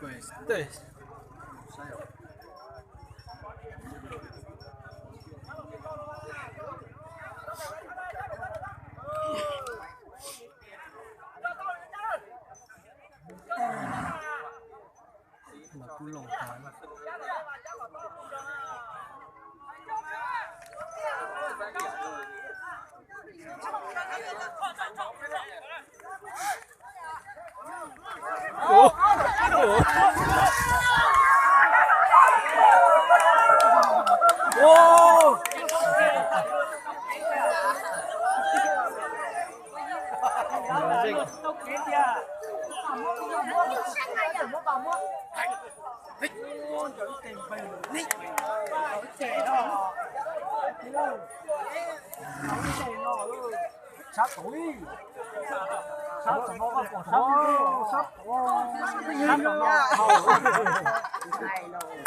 Pues, tij. Mas kuj loo tas.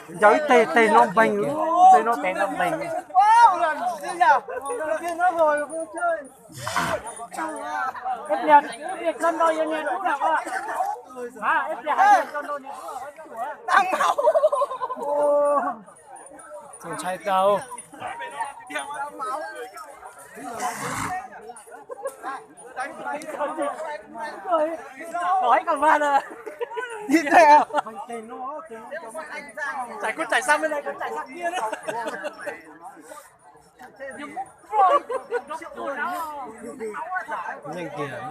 Ncaws ib teg, teg no npeeg, teg no, teg no npeeg. Ib pliag, ib pliag tso nrau yus niag dub lawm. Ib pliag hais tias tso nrau niag dub lawm. Txaus ntshai tau. Tsais kuj tsais xa me ne, kuj tsais xa kiag na. Yeej kiag.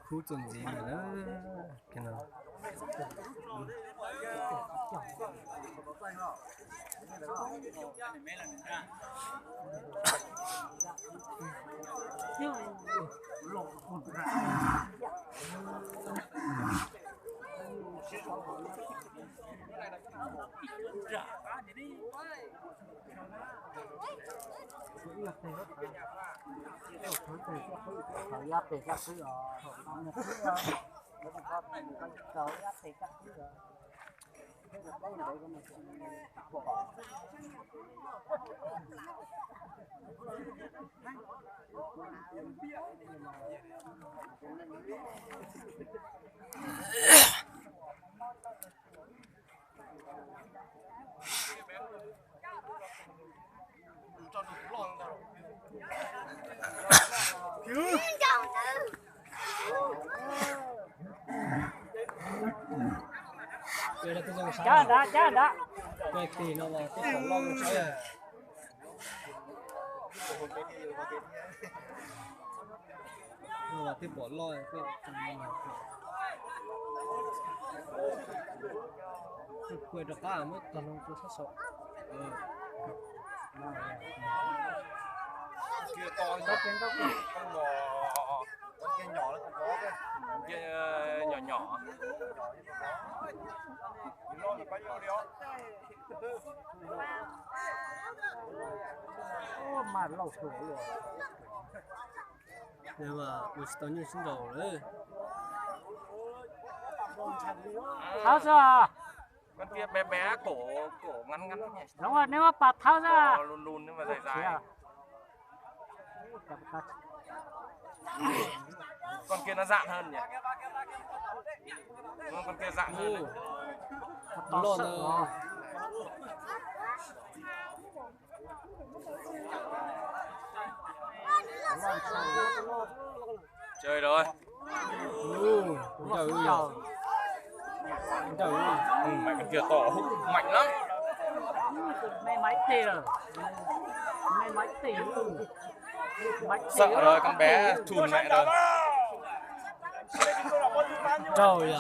Khub txuas ntxiv lawm na. Cab nrad, cab nrad. Twb pom loj, kuj rov qab muab tog loo tua sab saum. Nyom nyom. Mas lauj tus. Ua tsis tau nyuj sib nraus lawm. Thawb xwb. Con kia bé bé, cổ, cổ ngắn ngắn nhỉ? Đúng rồi, nếu mà bà tháo ra. Ờ, lùn lùn nhưng mà dài dài. Con kia nó dạn hơn nhỉ? Đúng không? Con kia dạn hơn. Lộn rồi. Chơi rồi. Ui, ui, ui. Ui, mẹ con kia to, hút mạnh lắm. Mẹ máy tê rồi. Mẹ máy tê. Máy tê. Sợ rồi, con bé chùn mẹ rồi. Trâu vậy.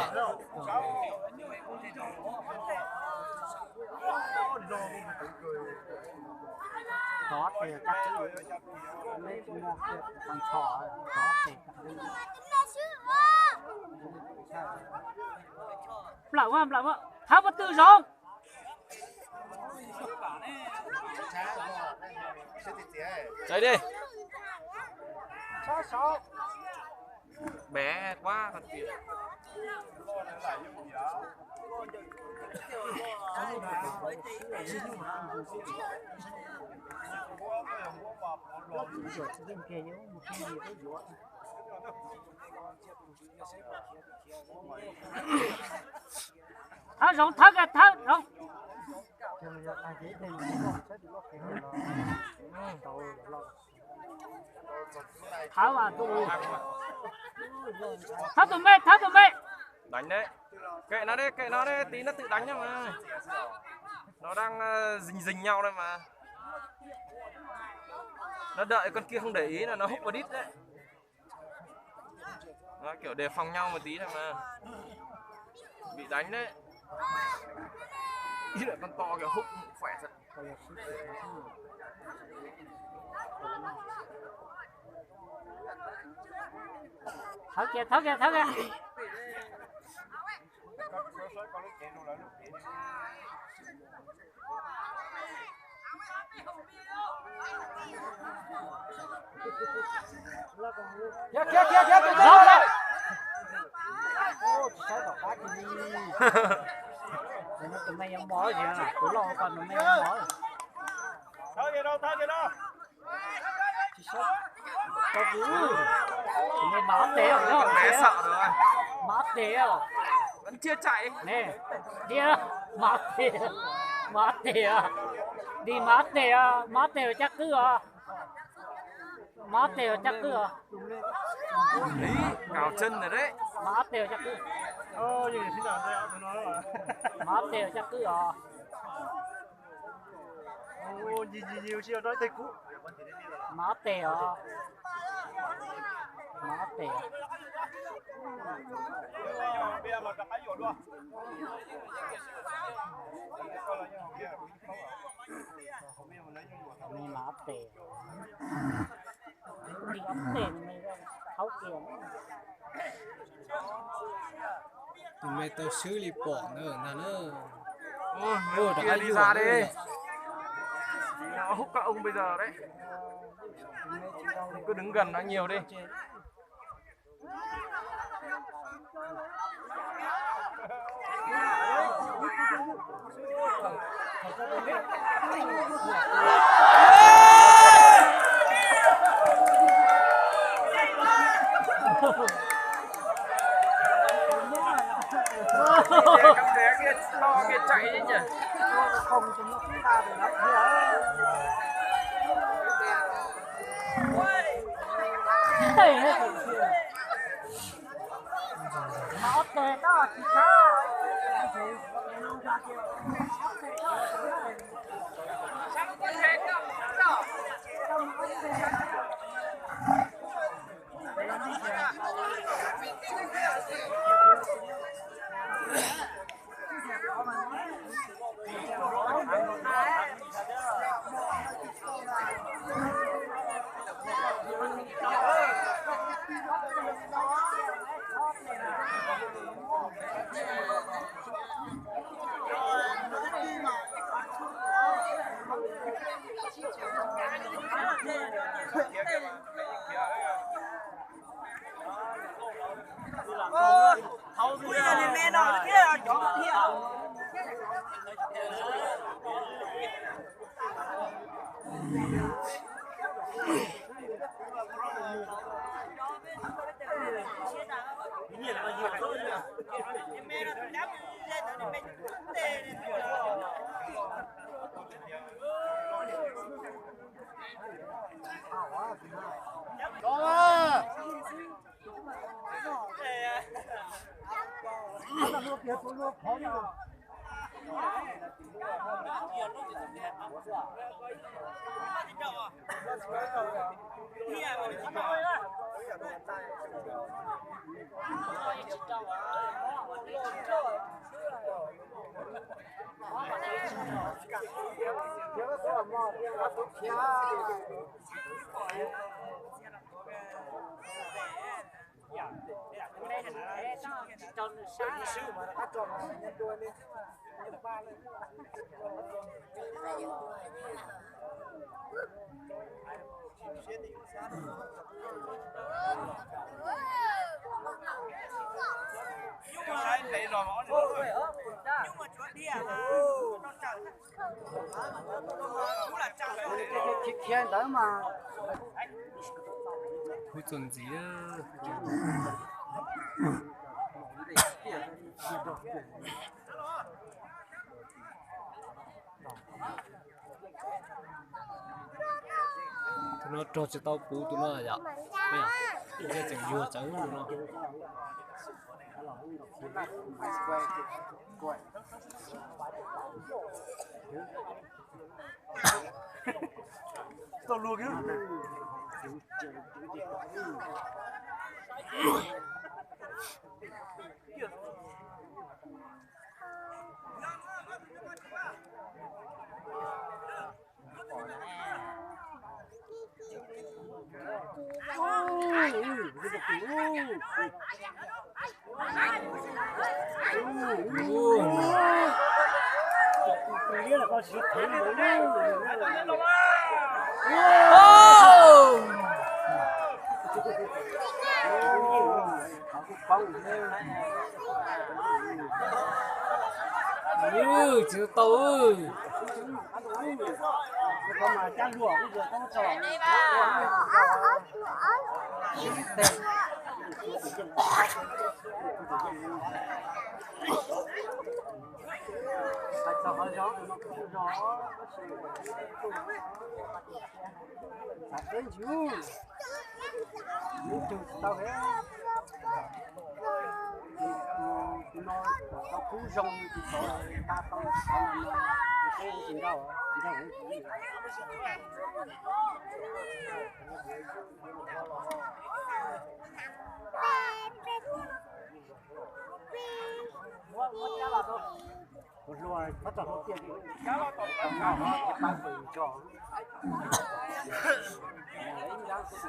Có tiền chắc chứ. Lấy mua tiền bằng thỏ, có tiền chắc chứ. Nplawm, nplawm, tháo vật tư rồi. Chạy đi. Bé quá, con kia. Thawb zoov, thawb kiag, thawb zoov. Thawb, thawb tus me, thawb tus me. Đánh đấy. Kệ nó đi, kệ nó đi, tí nó tự đánh thôi mà. Nó đang ờ, rình rình nhau đây mà. Nó đợi con kia không để ý là nó hút vào đít đấy. Nó kiểu đề phòng nhau một tí thôi mà. Bị đánh đấy. Ý là con to kìa, hút khỏe thật. Tháo kìa, tháo kìa, tháo kìa. Khiav, khiav, khiav, khiav, tus me. Zoov lawm. Tus me yuav mos, tus loj ua koj tus me yuav mos. Tus me mas ob teg, mas ob teg. Mas ob teg, mas ob teg, mas ob teg, mas ob teg, mas ob teg caj qwb os. Mas ob teg caj qwb os. Mas ob teg caj qwb. Mas ob teg caj qwb os. Mas ob teg os. Mas ob teg. Mas ob teg. Li ob teg, tháo kìa. Tụi mày tao xứ li pom nữa nè. Ôi, mấy ông kia đi ra đi. Nó hút các ông bây giờ đấy. Cứ đứng gần nó nhiều đi. Con bé kia to kia chạy chứ nhỉ? Khiav khiav ntawd mas. Kuv txuas ntxiv. Tus no rog tsis tau puv tus no yom. Tseem yuag tsawv no. Tsis tau. Teb ntsws, nws tug tsis tau he. Tus no tau kub zoo tus tod, ta tau tus tod no, tsis nkauj, tsis nkauj. Ua hlua, txhob txog hlua tiag li. Tau noj, tau pab pw tso. Tsis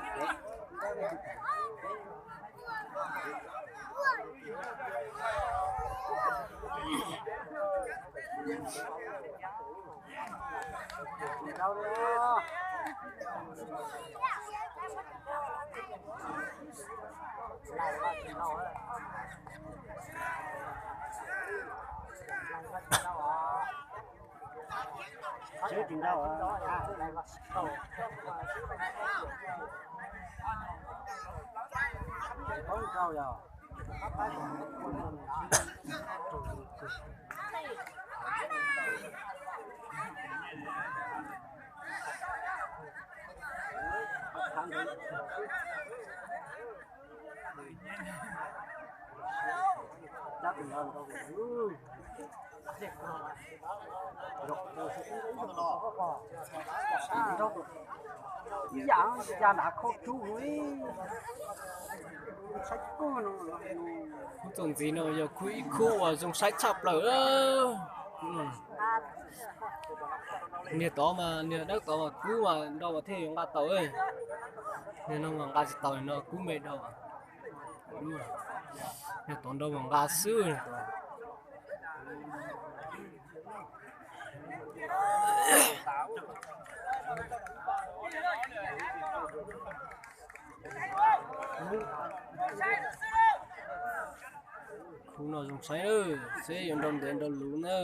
tau. Tsis tau yog. Ib yam ya nrad khau rub, saib kub no. Khub txuas ntxiv no yog khub ib khub uas zoo saib tshaj plaws. Niag tod mas, niag dawb tod mas kub mas nrau mas thiaj yuav nqa tau. Niag no mas nqa tsis tau, no kub me dhau. Niag tod nrau mas nqa xwb. Khub no zoo saib na, seb yuav nrau ntev nrau luv na.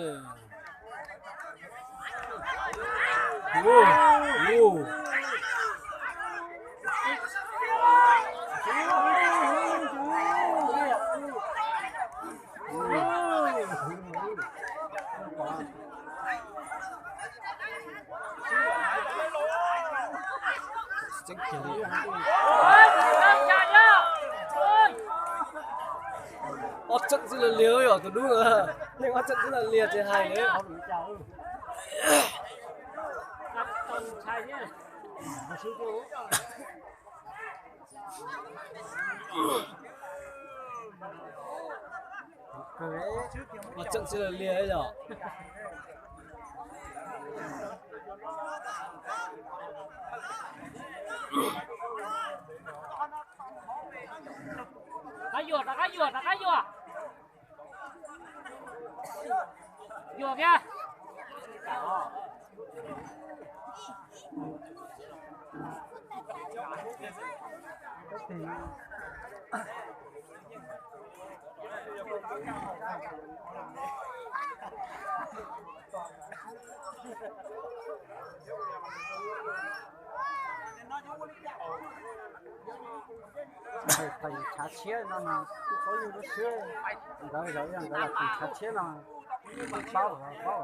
Ob txeeb xwb los liag yom, tus dub, neeg ob txeeb xwb los liag tsis hais li. Ob txeeb xwb los liag yom. Rov qab yuam, rov qab yuam, rov qab yuam. Yuam kiag. Tus tshav tshiab no mas kuj paub yeej lub siab, nkawd zov yog nkawd los tus tshav tshiab no, paub paub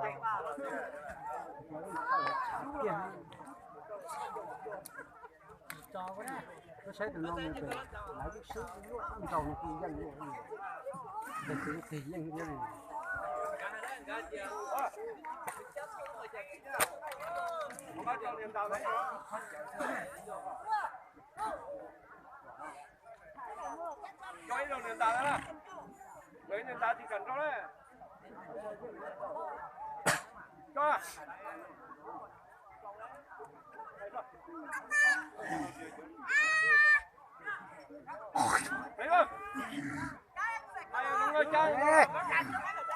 tiag. Koj saib tus no mus pem, lawv lub siab luaj nraug no kuj yeej li, tes tus tig yeej li. Rau ib zaug niag ntas na, rau ib niag ntas tig kam rau na. Rau.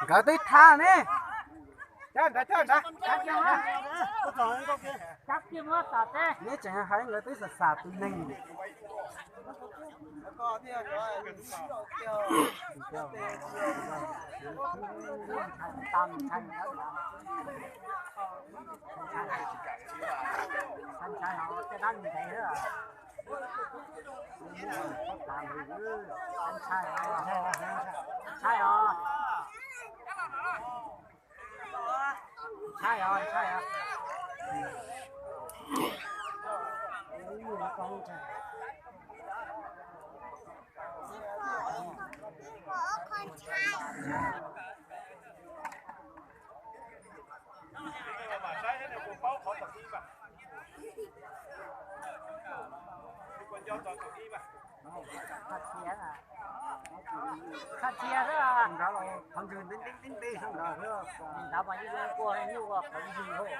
Nkawd twb tham ne. Neb tseem hais nkawd twb xam xam tus neeg. Thaj cia xwb, qhov ntswg ntev ntev ntev ntev xwb ntawd, nws ntawd mas yeej kua nyuj qhov ntswg hauj.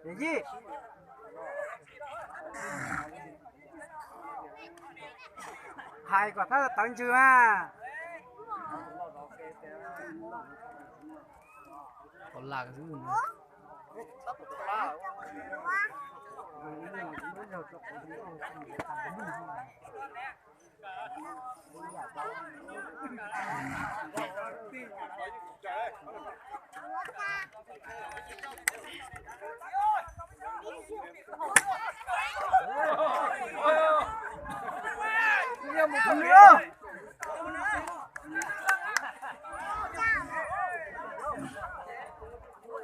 Ces yij hais kom thab tawv ntswg mas.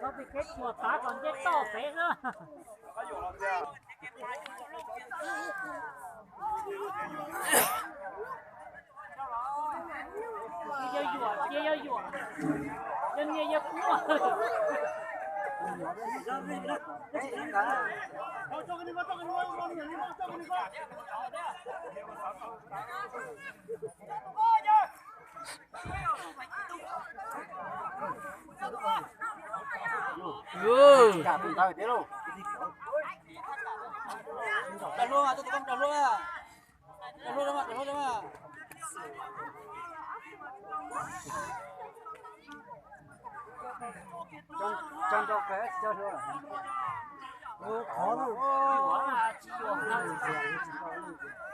Koj pib keb tsuas tav kom ncej toj pem xwb. Ces yog yuam, ces yog yuam, yog niag yog kub.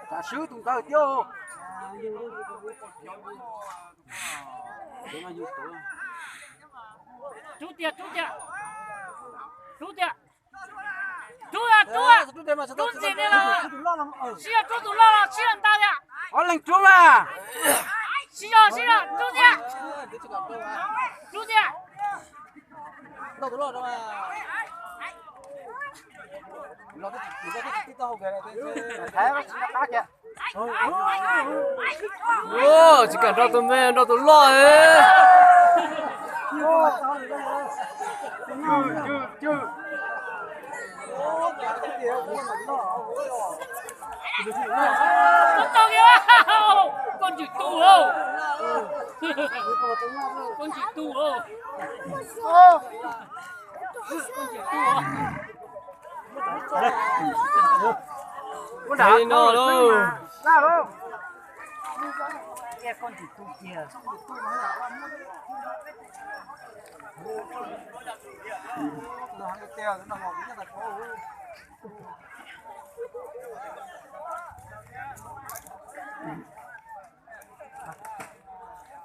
Tsam swb tus ntawd thiab. Rub tiag, rub tiag, rub tiag. Rub, rub, rub ntxiv tiag los, sib yog rub tus loj los sib yog nta tiag. Ob leeg rub mas. Sib yog, sib yog, rub tiag. Rub tiag. Tsis kam nrau tus me, nrau tus loj. Koj tau kiag, koj ntsim tu, koj ntsim tu, koj ntsim tu. Li no lauj.